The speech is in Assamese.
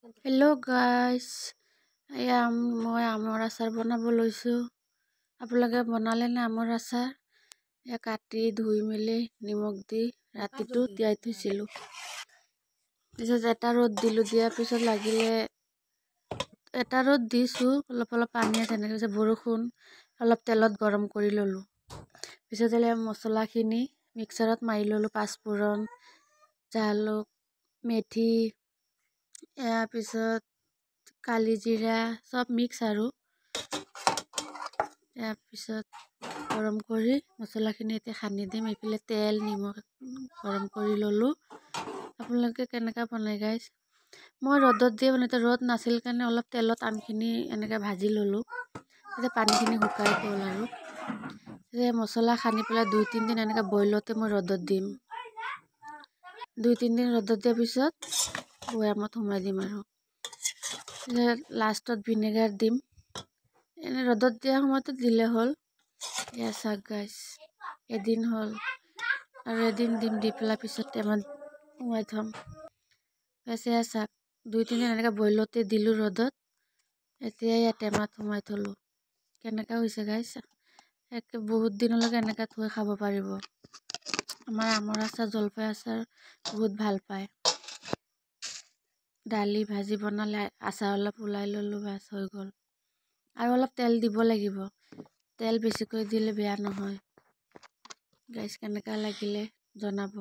হেল্ল' গাইছ, এয়া মই আমৰ আচাৰ বনাব লৈছোঁ। আপোনালোকে বনালেনে আমৰ আচাৰ? এয়া কাটি ধুই মেলি নিমখ দি ৰাতিটো তিয়াই থৈছিলোঁ। পিছত এটা ৰ'দ দিলোঁ। দিয়াৰ পিছত লাগিলে এটা ৰ'দ দিছোঁ, অলপ অলপ পানী আছে এনেকৈ। পিছত বৰষুণ, অলপ তেলত গৰম কৰি ল'লোঁ। পিছত মছলাখিনি মিক্সাৰত মাৰি ল'লোঁ, পাঁচফোৰণ, জালুক, মেথি, ইয়াৰ পিছত কালি জিৰা, চব মিক্স আৰু। ইয়াৰ পিছত গৰম কৰি মছলাখিনি এতিয়া সানি দিম। এইফালে তেল নিমখ গৰম কৰি ল'লোঁ। আপোনালোকে কেনেকৈ বনায় গাইছ? মই ৰ'দত দিয়ে বনাইছোঁ, ৰ'দ নাছিল কাৰণে অলপ তেলত আমখিনি এনেকৈ ভাজি ল'লোঁ। তেতিয়া পানীখিনি শুকাই গ'ল। আৰু তেতিয়া মছলা সানি পেলাই 2-3 দিন এনেকৈ বইলতে মই ৰ'দত দিম। 2-3 দিন ৰ'দত দিয়াৰ পিছত বৈয়ামত সোমাই দিম আৰু লাষ্টত ভিনেগাৰ দিম। এনে ৰ'দত দিয়া সময়তে দিলে হ'ল। এয়া চাওক গাইছ, এদিন হ'ল আৰু এদিন দিম। দি পেলাই পিছত টেমাত সোমাই থ'ম। গাইছ, এয়া চাওক, 2-3 দিন এনেকৈ বইলতে দিলোঁ ৰ'দত। এতিয়া এয়া টেমাত সোমাই থ'লোঁ। কেনেকুৱা হৈছে গাইছ? একে বহুত দিনলৈকে এনেকৈ থৈ খাব পাৰিব। আমাৰ আমৰ আচাৰ, জলফাই আচাৰ বহুত ভাল পায়। দালি ভাজি বনালে আচাৰ অলপ ওলাই ল'লোঁ, বাছ হৈ গ'ল। আৰু অলপ তেল দিব লাগিব। তেল বেছিকৈ দিলে বেয়া নহয়। গাইছ, কেনেকুৱা লাগিলে জনাব।